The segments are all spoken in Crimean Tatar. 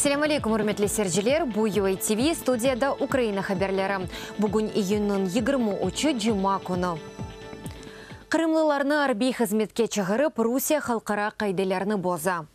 Selâm aleyküm, ürmetli seyirciler! Bu UA TV, studiyada Ukraina haberleri. Bugün iyünniñ 23-i, cuma künü. Qırımlılarnı arbiy hızmetke çağırıp, Rusiye halqara qaidelerni boza.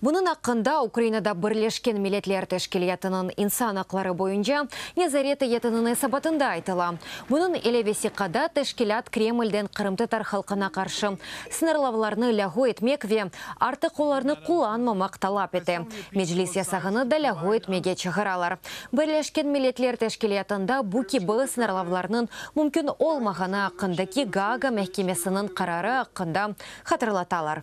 Bunıñ aqqında Ukrainada Birleşken Milletler Teşkilâtınıñ insan aqları boyunca nezaret eyyetiniñ esabatında aytıla. Bunıñ ile vesiqada teşkilât Kremlden qırımtatar halqına qarşı sıñırlavlarnı lâğu etmek ve artıq olarnı qullanmamaq talap ete. Meclis yasağını da lâğu etmege çağıralar. Birleşken Milletler Teşkilâtında bu kibi sıñırlavlarnıñ mümkün olmağanı aqqındaki Gaaga mahkemesiniñ qararı aqqında hatırlatalar.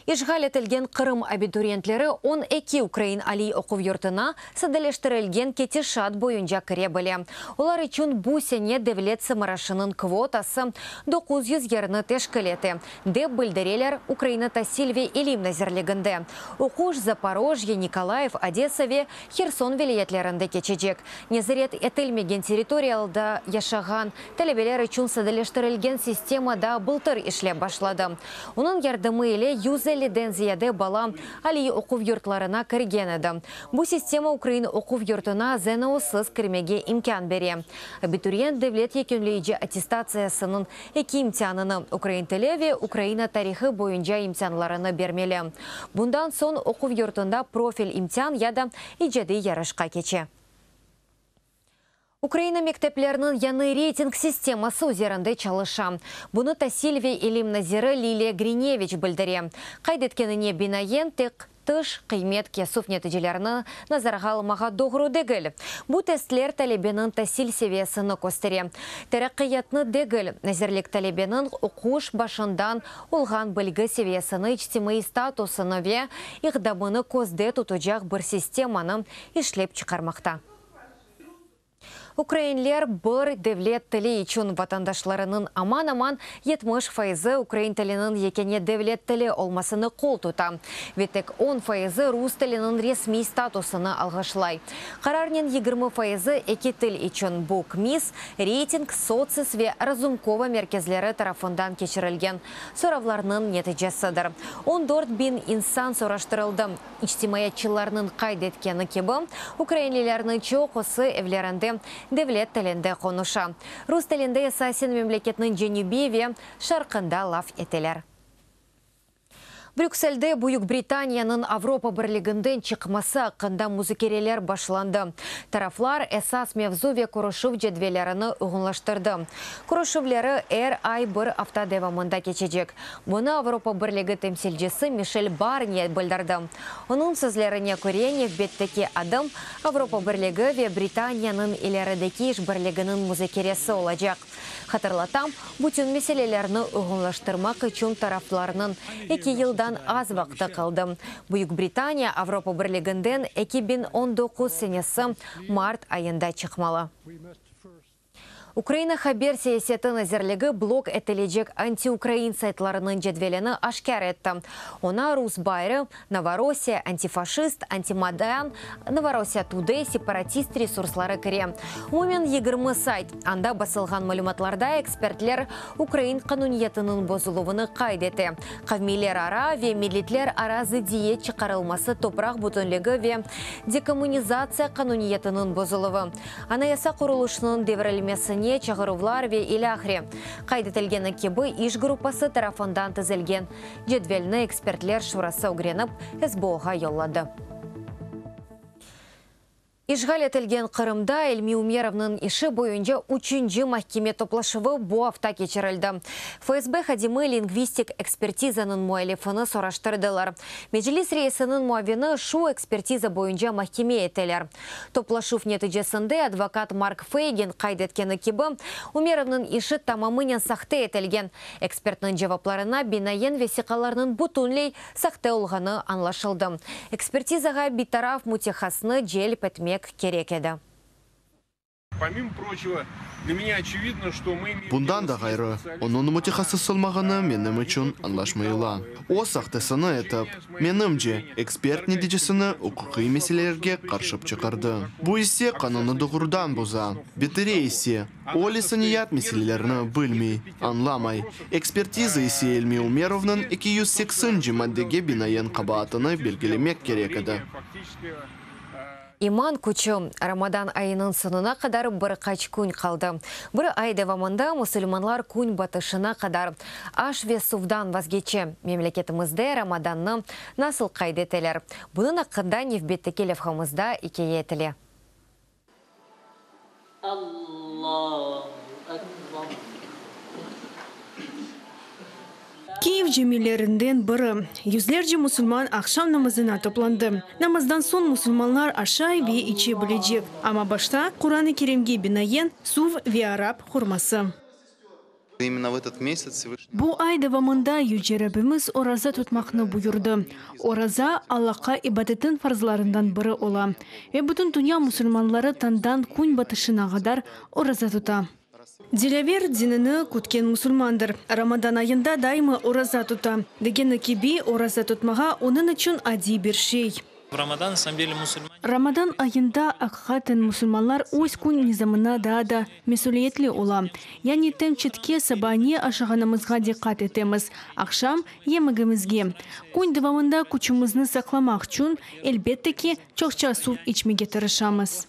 İşğal etilgen Qırım abituriyentleri 12 ukrain aliy oquv yurtuna sadeleştirilgen ketişat boyunca kire bile. Olar içün bu sene devlet sımarışınıñ kvotası 900 yerni teşkil ete, dep bildireler Ukraina tasil ve ilim nazirliginde. Oquş Zaporojye, Nikolayev, Odesa ve Herson vilâyetlerinde keçecek. Nezaret etilmegen territoriyalda yaşağan talebeler içün sadeleştirilgen sistema da bıltır işlep başladı. Onıñ yardımı ile 150-den ziyade bala aliy oquv yurtlarına kirgen edi. Bu sistema ukrain oquv yurtuna ZNO-sız kirmege imkân bere. Abituriyent devlet yekünleyici attestatsiyasınıñ eki imtianını, ukrain tili ve Ukraina tarihı boyunca imtianlarını bermeli. Bundan soñ oquv yurtunda profil imtian ya da icadiy yarışqa keçe. Ukraina mektepleriniñ yañı reyting sisteması üzerinde çalışa. Bunı tasil ve ilim naziri Liliya Grineviç bildire. Qayd etkenine binaen, tek tış qıymet kesüv neticelerini nazarğa almağa doğru degil. Bu testler talebeniñ tasil seviyesini köstere, teraqqiyatnı degil. Nazirlik talebeniñ oquş başından olğan bilgi seviyesini, içtimaiy statusını ve iqdamını közde tutacaq bir sistemanı işlep çıqarmaqta. Ukrainler bir devlet tili içün vatandaşlarınıñ aman-aman 70 fayızı ukrain tiliniñ yekâne devlet tili olmasına qol tuta ve tek 10 fayızı rus tiliniñ resmiy statusını alğışlay. Qararnen 20 fayızı eki til içün bu KMİS, Reyting, Sotsis ve Razumkova merkezleri tarafından keçirilgen soravlarnıñ neticesidir. 14 biñ insan soraştırıldı. İçtimaiyatçılarnıñ qayd etkeni kibi, ukrainlilerniñ çoqusı evlerinde devlet tilinde qonuşa. Rus tilinde esasen memleketniñ cenübi ve şarqında laf eteler. Brükselde Büyük Britaniyanıñ Avropa Birliginden çıqması aqqında muzakereler başlandı. Taraflar esas mevzu ve körüşüv cedvellerini uyğunlaştırdı. Körüşüvleri er ay bir afta devamında keçecek. Bunı Avropa Birligi temsilcisi Mişel Barnye bildirdi. Onıñ sözlerine köre, nevbetteki adım Avropa Birligi ve Britaniyanıñ ilerideki işbirliginiñ muzakeresi olacaq. Hatırlatam, bütün meselelerni uyğunlaştırmaq içün taraflarnıñ eki yıldan az vaqtı qaldı. Büyük Britaniya Avropa Birliginden 2019 senesi mart ayında çıqmalı. Ukraina haber siyaseti nazirligi blok etilecek antiukrain saytlarınıñ cedvelini aşkâr etti. Oña Rus bayrağı, Novorossiya, antifaşist, Antimaydan, Novorossiya Today, separatist resursları kire. Umumen 20 sayt. Anda basılğan malümatlarda ekspertler ukrain qanuniyetiniñ bozuluvını qayd ete, qavmiylerara ve milletlerara zıddiyet çıqarılması topraq bütünligi ve dekommunizatsiya qanuniyetiniñ bozuluvı, anayasa qurulışınıñ devirilmesine çağıruvlar ve ilâhre. Qayd etilgeni kibi, iş gruppası tarafından tizilgen cedvelni ekspertler şurası ögrenip, SBO-ğa yolladı. İşğal etilgen Qırımda İlmi Umerovnıñ işi boyunca üçünci mahkeme toplaşuvı bu afta keçirildi. FSB hadimi lingvistik ekspertizanıñ müellifini soraştırdılar. Meclis reisiniñ muavini şu ekspertiza boyunca mahkeme eteler. Toplaşuv neticesinde advokat Mark Feygin qayd etkeni kibi, Umerovnıñ işi tamamınen sahte etilgen. Ekspertniñ cevaplarına binaen vesiqalarnıñ bütünley sahte olğanı añlaşıldı. Ekspertizağa bitaraf mütehassısnı celp etmek kerek edi. Pomimo прочего. Bundan da ğayrı, onıñ mütehassıs olmağanı menim içün añlaşmayıla. O, sahtesini etip, menimce, ekspert neticesini uquqiy meselelerge qarışıp çıqardı. Bu ise qanunnı doğrudan boza. Beteri ise, o, lisaniyat meselelerini bilmey, añlamay. Ekspertiza ise İlmi Umerovnıñ 280-nci maddege binaen qabaatını belgilemek kerek edi. İman küçü, Ramadan ayınıñ soñuna qadar bir qaç kün qaldı. Bir ay devamında musulmanlar kün batışına qadar aş ve suvdan vazgeçe. Memleketimizde Ramadannı nasıl qayd eteler? Bunıñ aqqında nevbetteki levhamızda ikâye etile. Kiyev camilerinden biri. Yüzlerce musulman aqşam namazına toplandı. Namazdan soñ musulmanlar aşay ve içe bilecek. Amma başta, Quran-ı Kerimge binaen, suv ve arap hurması. Bu ay devamında Yüce Rabbimiz oraza tutmaqnı buyurdı. Oraza, Allahqa ibadetniñ farzlarından biri ola. Ve bütün dünya musulmanları tañdan kün batışına qadar oraza tuta. Dilâver, dinini kütken musulmandır. Ramadan ayında daima oraza tuta. Degeni kibi, oraza tutmağa onıñ içün adiy bir şey. Ramadan ayında, aqiqaten, musulmanlar öz kün nizamına daa da mesüliyetli ola. Yani temçitke saba ne aşağanımızğa diqqat etemiz, aqşam, yemegimizge. Kün devamında küçümizni saqlamaq içün, elbette ki, çoqça suv içmege tırışamız.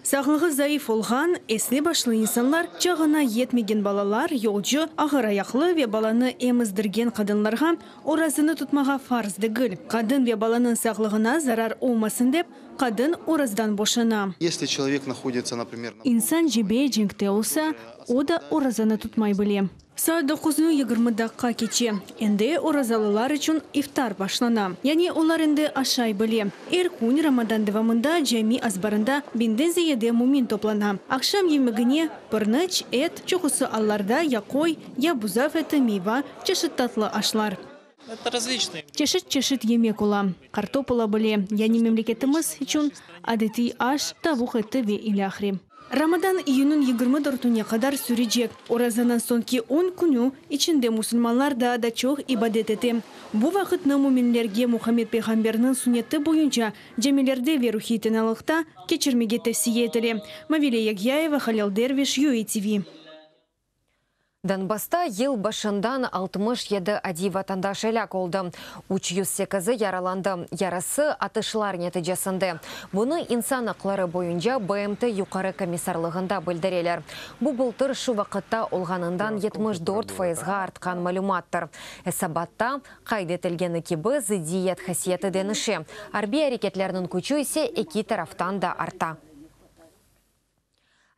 Sağlığı zayıf olğan, esli-başlı insanlar, çağına yetmegen balalar, yolcu, ağır ayaqlı ve balanı emizdirgen qadınlarğa orazanı tutmağa farz degil. Qadın ve balanıñ sağlığına zarar olmasın dep, qadın orazadan boşana. İnsan cebe, cenkte olsa, o da orazanı tutmay bile. Saat doquznı 20 daqqa keçe. Endi orazalılar içün iftar başlana. Yani olar endi aşay bile. Er kün Ramadan devamında cami azbarında biñden ziyade mümin toplana. Aqşam yemegine pırnıç, et, çoqusı allarda ya qoy, ya buzav eti, meyva, çeşit tatlı aşlar. Çeşit-çeşit yemek ola. Qartop ola bile, yani memleketimiz içün adetiy aş, tavuq eti ve ilâhre. Ramadan iyünniñ 24-üne qadar sürecek. Orazanıñ soñki on künü içinde musulmanlar daa da çoq ibadet ete. Bu vaqıtnı müminlerge Muhammed peyğamberniñ sunneti boyunca camilerde ve ruhiy tenalıqta keçirmege tevsiye etile. Mavile Yagyaeva, Halil Derviş, UATV. Donbassta yıl başından 67 adiy vatandaş elâk oldı, 308-i yaralandı, yarısı atışlar neticesinde. Bunı İnsan aqları boyunca BMT Yuqarı komissarlığında bildireler. Bu bıltır şu vaqıtta olğanından 74 fayızğa artqan malümattır. Esabatta qayd etilgeni kibi, zıddiyet hasiyeti deñişe, arbiy areketlerniñ küçü ise eki taraftan da arta.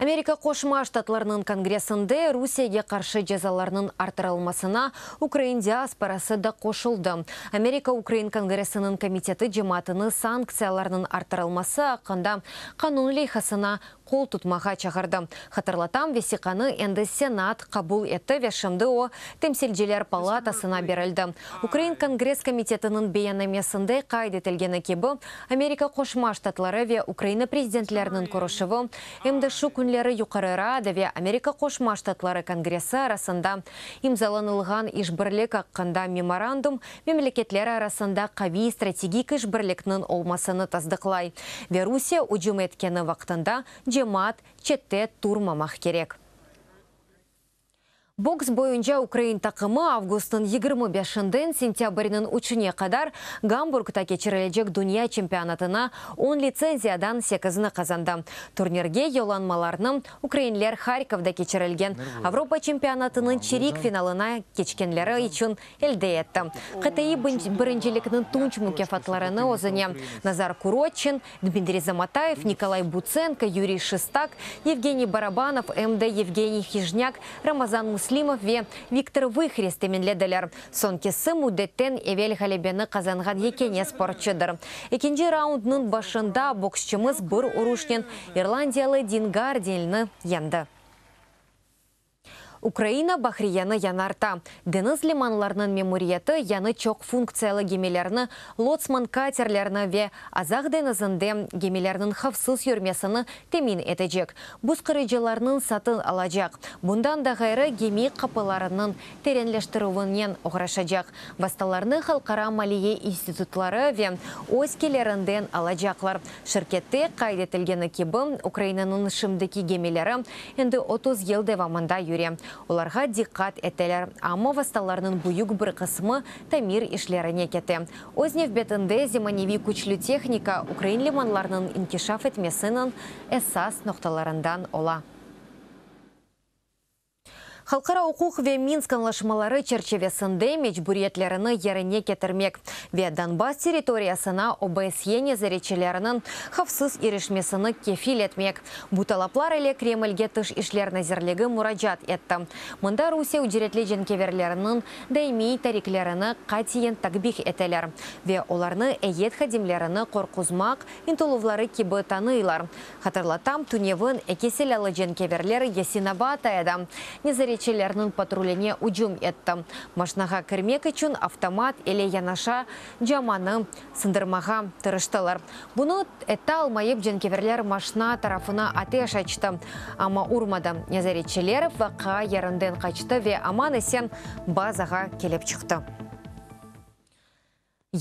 Amerika Qoşma Ştatlarınıñ Kongressinde Rusiyege qarşı cezalarnıñ arttırılmasına ukrain diasporası da qoşuldı. Amerika Ukrain Kongressiniñ komiteti cemaatını sanktsiyalarnıñ arttırılması aqqında qanun leyhasına qol tutmağa çağırdı. Hatırlatam, vesiqanı endi Senat qabul etti ve şimdi o, Temsilciler palatasına berildi. Ukrain Kongress komitetiniñ beyannamesinde qayd etilgeni kibi, Amerika Qoşma Ştatları ve Ukraina prezidentleriniñ körüşüvi, em de şu künleri Yuqarı Rada ve Amerika Qoşma Ştatları Kongressi arasında imzalanılğan işbirlik aqqında memorandum memleketler arasında qaviy strategik işbirlikniñ olmasını tasdıqlay ve Rusiye ücüm etkeni vaqtında cemaat çette turmamaq kerek. Boks boyunca ukrain taqımı avgustnıñ 25-inden sentâbrniñ üçüne qadar Gamburgda keçirilecek dünya çempionatına on litsenziyadan sekizini qazandı. Turnirge yollanmalarnı ukrainler Harkovda keçirilgen Avropa çempionatınıñ çerik finalına keçkenleri içün elde etti. Qıtaiy birincilikniñ tunç mukâfatlarını özüne Nazar Kurotçin, Dmitriy Zamatayev, Nikolay Butsenko, Yuriy Şestak, Yevgeniy Barabanov, em de Yevgeniy Hijnâk, Ramazan Müslimov ve Viktor Vıhrest teminlediler. Soñkisi müddetten evel ğalebeni qazanğan yekâne sportçudır. Ekinci raundnıñ başında boksçımız bir uruşnen irlandiyalı Din Gardinlni yeñdi. Ukraina bahriyeni yañarta. Deñiz limanlarınıñ memuriyeti yañı çoq funktsiyalı gemilerni, lotsman katerlerini ve Azaq deñizinde gemilerniñ havfsız yürmesini temin etecek buzqırıcılarnıñ satın alacaq. Bundan da ğayrı, gemi qapılarınıñ terenleştirüvinen oğraşacaq vastalarnı halqara maliye institutları ve öz kelirinden alacaqlar. Şirkette qayd etilgeni kibi, Ukrainanıñ şimdiki gemileri endi 30 yıl devamında yüre, olarğa diqqat eteler, amma vastalarnıñ büyük bir qısmı tamir işlerine kete. Öz nevbetinde, zemaneviy küçlü tehnika ukrain limanlarınıñ inkişaf etmesiniñ esas noqtalarından ola. Halqara uquq ve Minsk añlaşmaları çerçivesinde mecburiyetlerini yerine ketirmek ve Donbass territoriyasına OBSYE nezaretçileriniñ havfsız irişmesini kefil etmek, bu talaplar ile Kremlge Tış işler nazirligi muracaat etti. Mında Rusiye ücretli cenkeverleriniñ daimiy tariklerini qatiyen takbih eteler ve olarnı eyyet hadimlerini qorquzmaq ıntıluvları kibi tanıylar. Hatırlatam, tünevin eki silâlı cenkeverler Yasinovatayada nezaretçilerniñ patruline ücüm etti. Maşnağa kirmek içün avtomat ile yanaşa camanı sındırmağa tırıştılar. Bunı etalmayıp, cenkeverler maşna tarafına ateş açtı, amma urmadı. Nezaretçiler vaqia yerinden qaçtı ve aman-esen bazağa kelip çıqtı.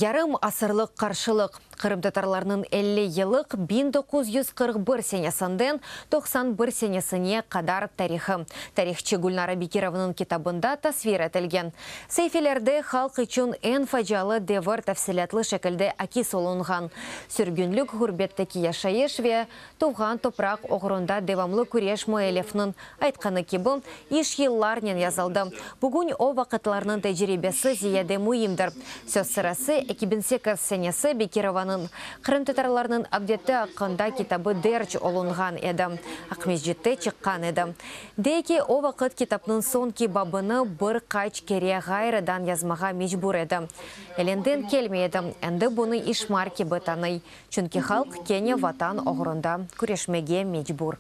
Yarım asırlıq qarşılıq, qırımtatarlarnıñ 50 yıllıq 1941 senesinden 91 senesine qadar tarihı, tarihçı Gülnara Bekirovanıñ kitabında tasvir etilgen. Saifelerde halq içün eñ facialı devir tafsilâtlı şekilde akis olunğan. Sürgünlik, ğurbetteki yaşayış ve tuvğan topraq oğrunda devamlı küreş müellifniñ aytqanı kibi, iş yıllarnen yazıldı. Bugün o vaqıtlarnıñ tecribesi ziyade müimdir. Söz sırası, 2008 senesi Bekirovanıñ Qırımtatarlarnıñ avdeti aqqında kitabı derc olunğan edi, Aqmescitte çıqqan edi. Dey ki, o vaqıt kitapnıñ soñki babını bir qaç kere ğayrıdan yazmağa mecbur edi. Elinden kelmey edi, endi bunı işmar kibi tanıy, çünki halq kene Vatan oğrunda küreşmege mecbur.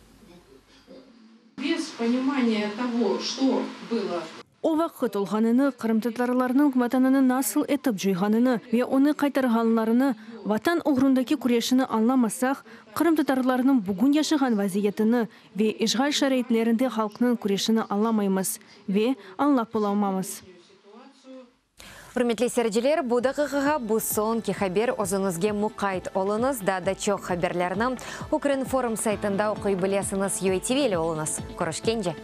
Без понимания того, что было. O vaqıt olğanını, qırımtatarlarnıñ vatanını nasıl etip coyğanını ve onı qaytarğanlarını, Vatan oğrundaki küreşini añlamasaq, qırımtatarlarnıñ bugün yaşağan vaziyetini ve işğal şaraitlerinde halqnıñ küreşini añlamaymız ve añlap olamamız. Ürmetli seyirciler, bu daqiqağa bu soñki haber. Özüñizge muqayt oluñız, daa da çoq haberlerni Ukrinform saytında oquy bilesiñiz. UATV ile oluñız. Körüşkence!